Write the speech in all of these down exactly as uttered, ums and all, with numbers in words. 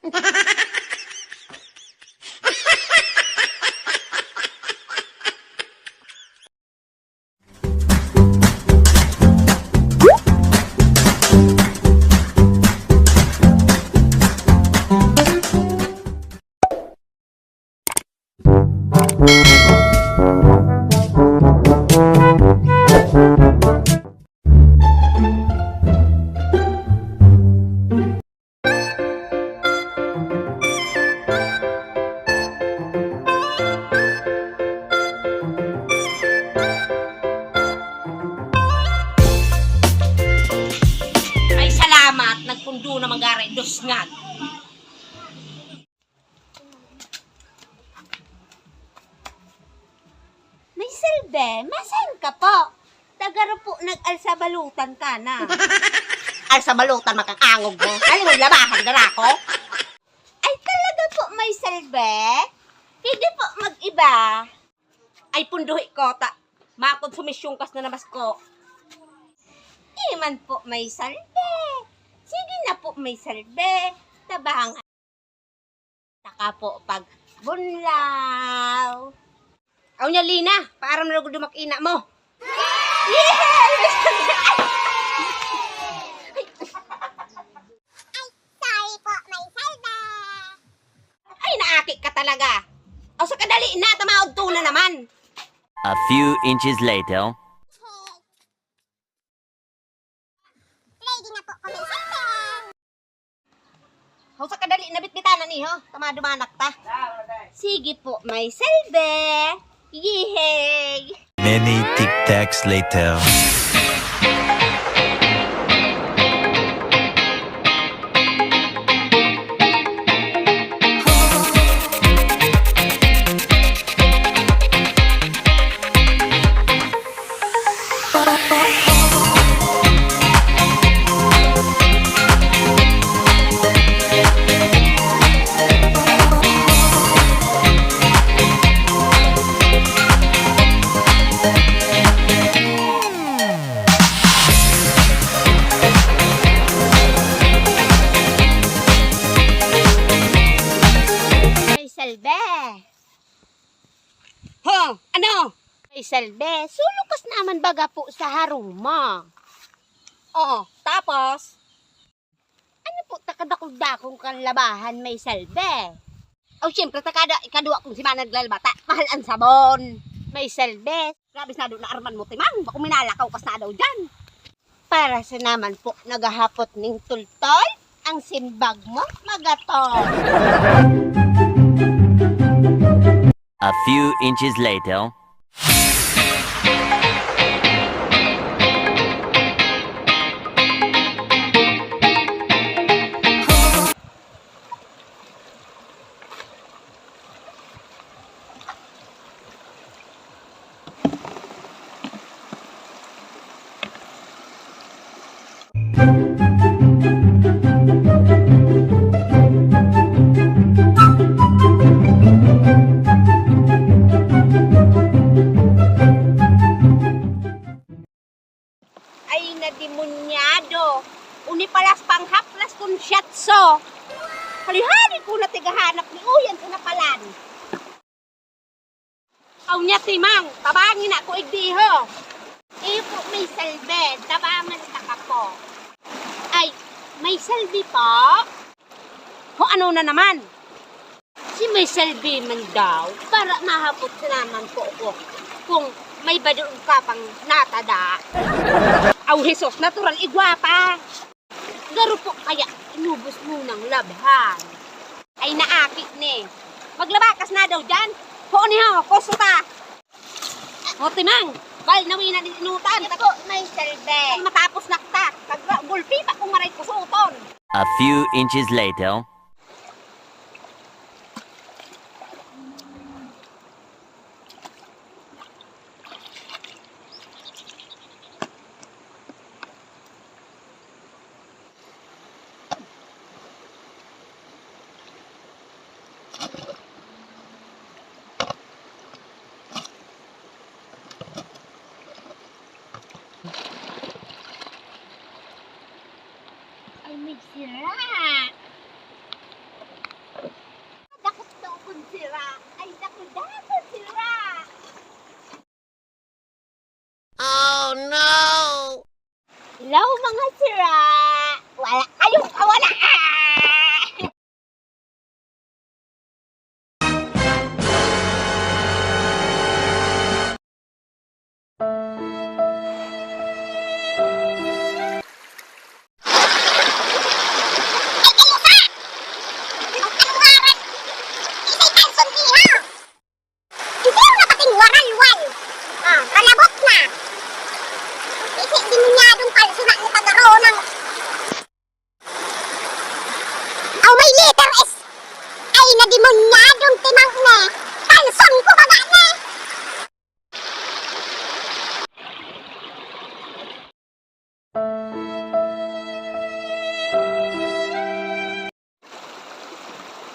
Ay, salamat. Nagpundo na magari. Dusngag. May Salbe, masan ka po? Tagaro po nag-alsabalutan ka na. Alsabalutan, makakangog mo. Ano, maglabahan na ako? Ay, talaga po, May Salbe? Pwede po mag-iba? Ay, punduhi ko, ta, makon sumisyong kas na namas ko. Iman po, May Salbe. Sige na po, May Salbe. Tabang. Taka po pag bunlaw. Aw niya, Lina, paaram na lugod dumak ina mo. Yes! Ay, sorry po, May Salbe. Ay, naaki ka talaga. Aw, sa kadali na, tamaod to na naman. A few inches later. Ready na po kami, Salbe. Ho, sa kadali, nabitbitan na ni, ho. Tama, dumanak ta. Sige po, May Salbe. Yehey! Many Tic Tacs later. May Salbe. Ho, ano? May Salbe, sulukas naman baga po sa haruma. Oo, tapos? Ano po, ta kadakul-dakul kan labahan, May Salbe? Aw, siyempre, ta kada ikadua kong semana naglalaba, ta mahal an sabon. May Salbe. Grabe, sa doon na arman mo, Timang. Bako minalakaw kas na daw dyan. Para sa naman po naghahapot ning tultol, ang simbag mo magatol. A few inches later. Ay, nademonyado! Uni palas panghaplas kun siyatso! Hali-hali ko na tigahanap ni uyan ko na palan. Aw niya, Timang, tabangi na ko igdi ho. Iyo po, May Salbe, tabangan ta ka po. Ay, May Salbe po? Ho, ano na naman? Si May Salbe man daw, para mahapot na naman po ako kung may badoon ka pang natada. Aw, Jesus, natural, igwapa. Garo po kaya inubos mo ng labhan. Ay, naakit ni. Maglabakas na daw dyan. Ho, ni ho, kuso ta. O, Timang, bal, nawi na din inutan. Yan po, May Salbe. Ang matapos na kita. Pag gulpi pa kung maray kusuton. A few inches later. Ay, may sira. Daw, mga sira! Wala kayong kawala! Ah! Ay, kayo pa! Ang kalungaran! Isay kalson iha! Hindi na pating waralwal! Ah, kalabot na! Isi demonyadong kalso na ni pagaro ng Aw, may letter S! Ay, na demonyadong timang ne! Kalson ko baga ne!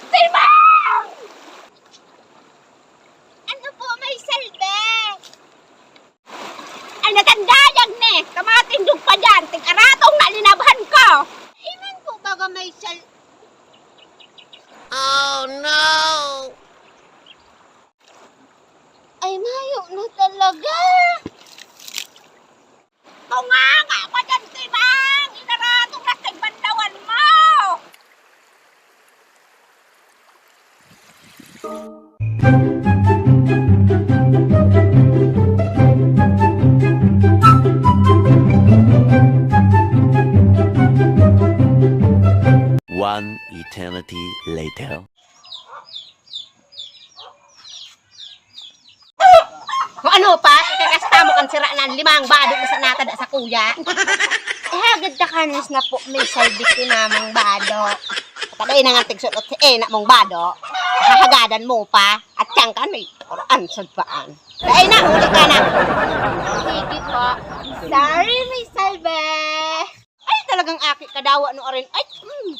Timang! Ano po, may salbe? Ay, natandayag ne! Kamatindog pa diyan! Tig-aratong na linabhan ko! Iman po baga may sal- Oh, no! Ay, mayo na talaga! Tunganga pa diyan, Timang! Inaratong na sa bandawan mo! One eternity later. O ano pa? Ikakasta mo kan sira na limang bado na sa natada sa kuya. Eh, hagad ta kanis na po may salbik ni Mamang Bado. Patay na nga tigsulot si Ena mong Bado. Hahagadan mo pa. At siyang ka, may oraan sa paan. Ay na, huli ka na. Sige po. Sorry, may salbe. Ay, talagang aki kadawa no arin. Ay, mm.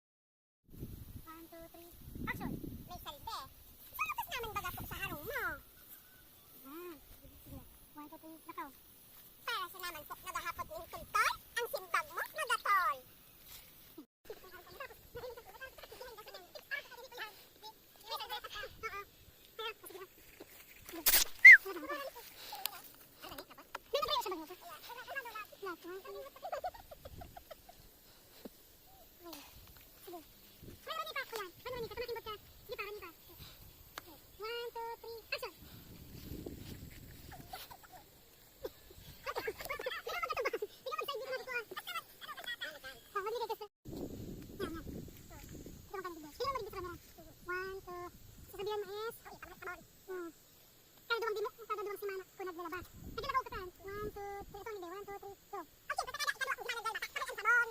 One, two, three, action! May salbe. Sulutas naman baga po sa harong mo. Ah, sige, sige. One, two, three, lakaw. Para sa naman po, naghahapot nin tultol, ang simbag mo, magatol. Sige. May marami pa ako yan. May marami ka. Tumating ka. Sige, parang iba. One, two, three, action! One, two. Sasabihan mo is, hmm. Kada duwang di mo, kada duwang semana, ako naglalaba. Naglalabaw ka pa. One, two, three. Ito, hindi. One, two, three, go. Ay, siyempre, kaya ikaduwa ko, hinanagay mata. Kaya ang sabon.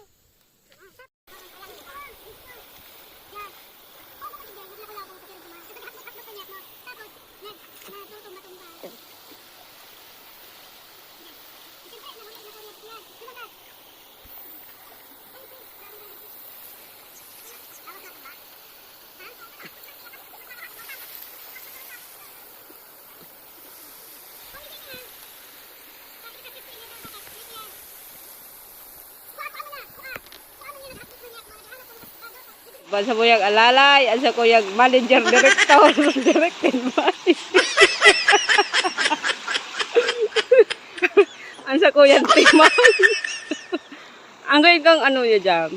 Ban sa kuyang alalay, an sa kuyang manager, direktor, directed by. An sa kuyang timang. Ang gawin kang ano niya dyan.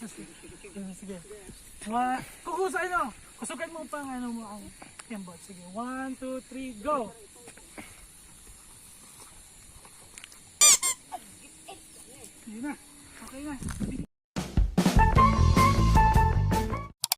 Sige, sige. Wa-, kukusain mo. Kusugan mo pa ang ano mo, ang tiyan bot. Sige, one, two, three, go! Yun na. Okay na.